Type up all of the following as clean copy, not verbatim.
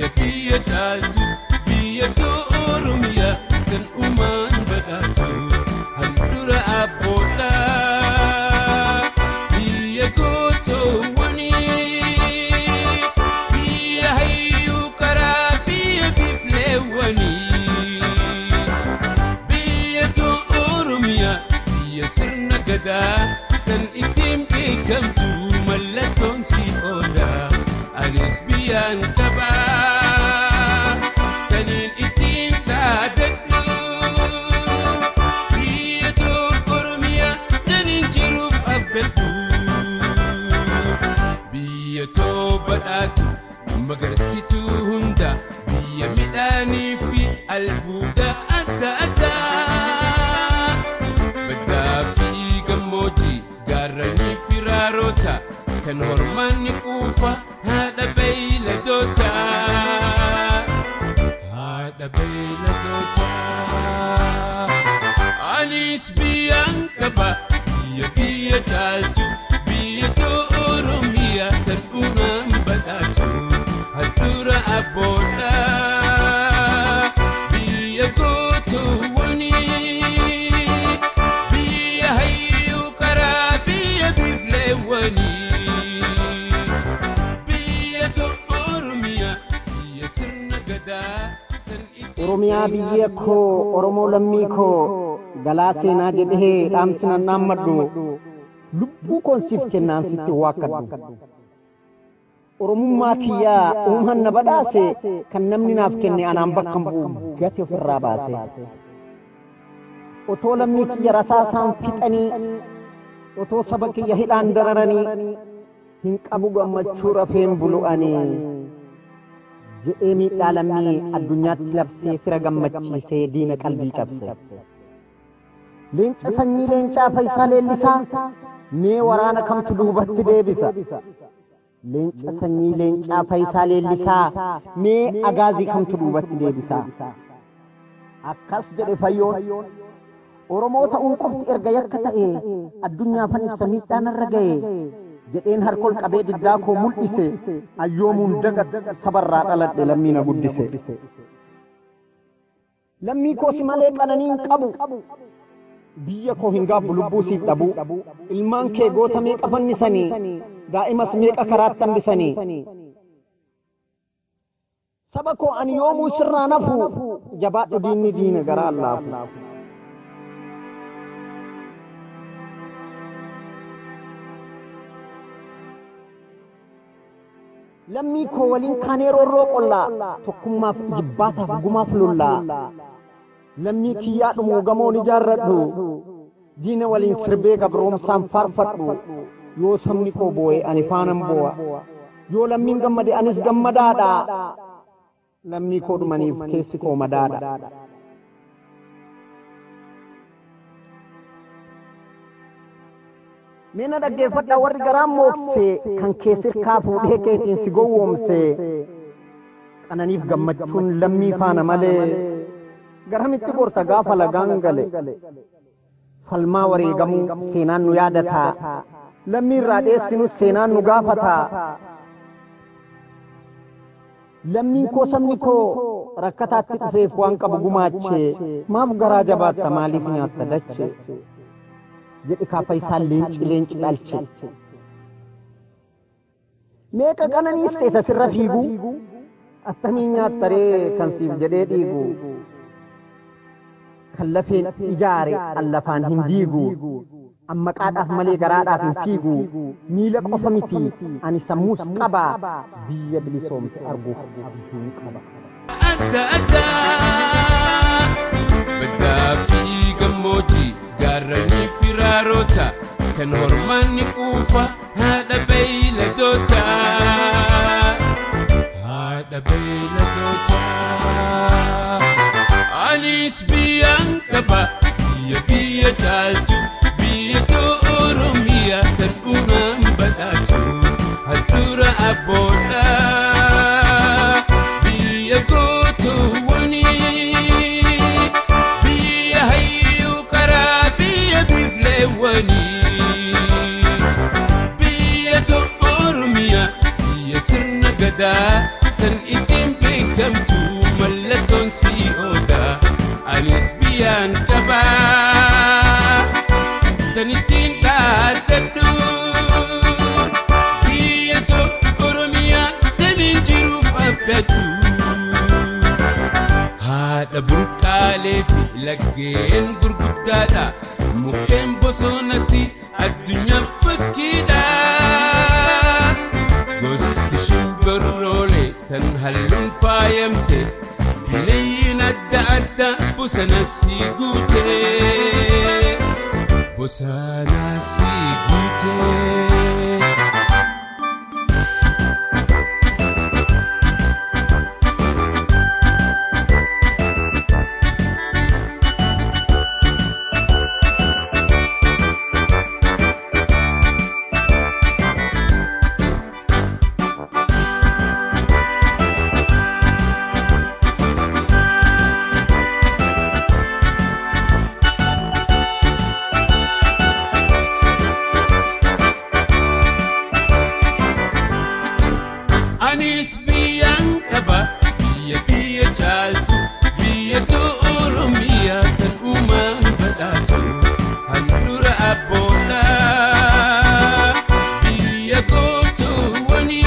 Biyya biyya caaltu, biyya too Oromiyaa tan uumaan badhaatu handhuura abboodha. Biyya gootoowwanii, biyya hayyuu karaa, biyya biifleewwanii. Biyya too Oromiyaa, biyya sirna gadaa tan ittiin beekamtu mallattoon si odaa. Anis biyyaan qabaa taniin ittiin dhaadadhu. Biyya too Oromiyaa taniin jiruuf abdadhu. Biyya too badhaatu magarsituu hunda, biyya midhaanii fi albuuda adda addaa. Baddaa fi gammoojjii, gaarranii fi raaroota, kan hormaanni quufa haadha beeyladoota. Haadha beeyladoota. Anis biyyaan qaba, biyya biyya caaltu, biyya too Oromiyaa tan uumaan badhaatu handhuura abboodha. Biyya gootoowwanii, biyya hayyuu karaa, biyya biifleewwanii. Biyya too Oromiyaa, biyya sirna gadaa tan ittiin Oromiyaa biyya koo, Oromoo lammii koo, galaa seenaa jedhee dhaamsi nan dhaammadhu, lubbuu koon siif kennaan sitti waakkadhu. Oromummaa kiyyaa uumaan na badhaase, kan namni naaf kenne anaan bakka hin bu'u gati ofirraa baase. Otoo lammii kiyya rasaasaan fixanii, otoo saba kiyya hidhaan dararanii, hin qabu gammachuu rafeen bulu'anii. Jedhee miidhaa lammii addunyaatti labsee, fira gammachiisee diina qalbii cabse. Leenca sanyii leencaa Faayisaa Leellisaa, mee waraana kamtu duubatti deebisa? Leenca sanyii leencaa Faayisaa Leellisaa, mee agaazii kamtu duubatti deebisa? Akkas jedhe Fayyoon. Oromoo ta'uun qofti erga yakka ta'e, addunyaafan ibsa miidhaan irra ga'e jedheen harka ol qabee diddaa koo mul'ise, ayyoomuun daga sabarraa dhaladhe lammii na guddise. Lammii koo si malee qananii hin qabu. Biyya koo hin gaabbu lubbuu siif dhabu. Ilmaan kee goota meeqa fannisanii, daa'imas meeqa karaatti hambisanii. Saba koo ani yoomuu sirraa nafu, jabaadhu diinni diina garaa laafu. Lammii koo waliin kaanee roorroo qollaa, tokkummaaf jibbaataaf gumaaf lollaa. Lammii kiyyaa dhumuu gamoon ijaarradhu, diina waliin sirbee gabroomsaan faarfadhu. Yoo sabni koo boo'e ani faanan boo'a. Yoo lammiin gammade anis gammadaadha. Lammii koo dhumaniif keessi koo madaadha. Mee na dhaggeeffadhaa warri garaan mookse, kan kee sirkaa fuudhee keetiin si gowwoomse. Qananiif gammachuun lammii faana malee, garamitti gorta gaafa lagaan gale. Falmaa wareegamuu seenaan nu yaadata. Lammii irraa dheessinus seenaan nu gaafata. Lammiin koo sabni koo rakkataatti dhufeef waan qabu gumaache, maaf garaa jabaatta, maaliif nyaatta dache? Jedhe kaaffa isaan leenci leenci dhalche. Meeqa qananiis teessa sirra fiigu, attamiin nyaattaree kan siif jedhee dhiigu? Kan lafeen ijaare an lafaan hin diigu. An maqaadhaaf malee garaadhaaf hin fiigu. Miila qofa miti ani sammuus qaba. Biyya bilisoomte arguuf abjuun qaba. Adda addaa. Baddaa fi gammoojjii, gaarranii fi raaroota, kan hormaanni quufa haadha beeyladoota. Haadha beeyladoota. Anis biyyaan qaba, biyya biyya caaltu, biyya too Oromiyaa tan uumaan badhaatu handhuura abboodha. Biyya gootoowwanii, biyya hayyuu karaa, biyya biifleewwanii. Biyya too Oromiyaa, biyya sirna gadaa tan ittiin beekamu. beekamtu mallattoon si odaa. Anis biyyaan qabaa tan ittiin dhaadadhu. Biyya too Oromiyaa taniin jiruuf abdadhu. Haadha burqaalee fi laggeen gurguddaadha. Mukkeen bosonas addunyaa fakkiidha. Gosti shimbirroolee tan halluun faayamte, bineeyyiin adda addaa bosona si guute. Bosona si guute. Anis biyyaan qaba, biyya biyya caaltu, biyya too Oromiyaa tan uumaan badhaatu, handhuura abboolaa, biyya gootuwwanii,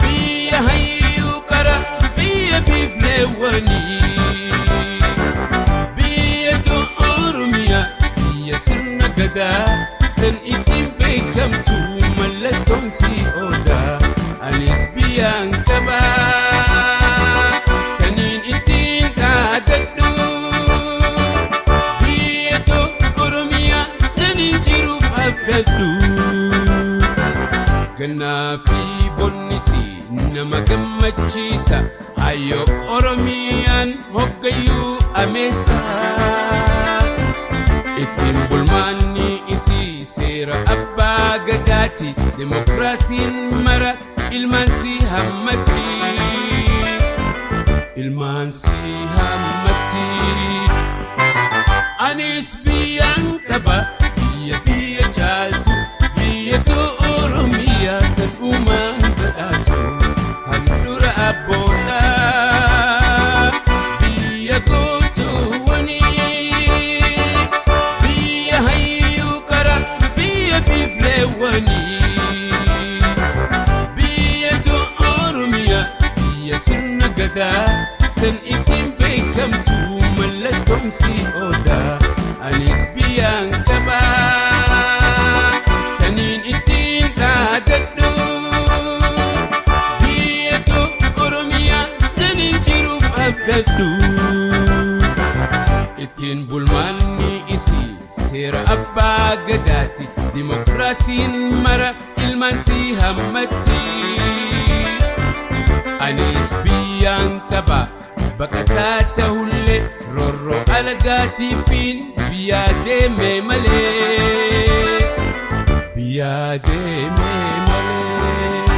biyya hayyuu qara, biyya biifleewwanii, biyya too Oromiyaa, biyya sirna gadaa tan ittiin beekamtu mallattoon si odaa. Anis biyyaan qabaa taniin ittiin dhaadadhu. Biyya too Oromiyaa taniin jiruuf abdadhu. Gannaa fi bonnisi nama gammachiisa. Ayyoo Oromiyaan hoggayyuu ameessa. Ittiin bulmaanni isii seera abbaa gadaati. Demokiraasiin mara ilmaan si hammatti. Ilmaan si hammatti. Anis biyyaan qaba, biyya biyya caaltu, biyya too Oromiyaa tan uumaan badhaatu, handhuura abboolaa, biyya gootuwwanii, biyya hayyuu qara, biyya biifleewwanii, biyya too Oromiyaa, biyya sirna gadaa tan ittiin beekamtu mallattoon si odaa. Anis biyyaan qabaa taniin ittiin dhaadadhu. Biyya too Oromiyaa taniin jiruuf abdadhu. Ittiin bulmaanni isii seera abbaa gadaati. Dimokiraasiin mara ilmaan si hammatti. Anis biyyaan qaba, baqataa tahullee, roorroo alagaatiifiin biyyaa deeme malee. Biyyaa deeme malee.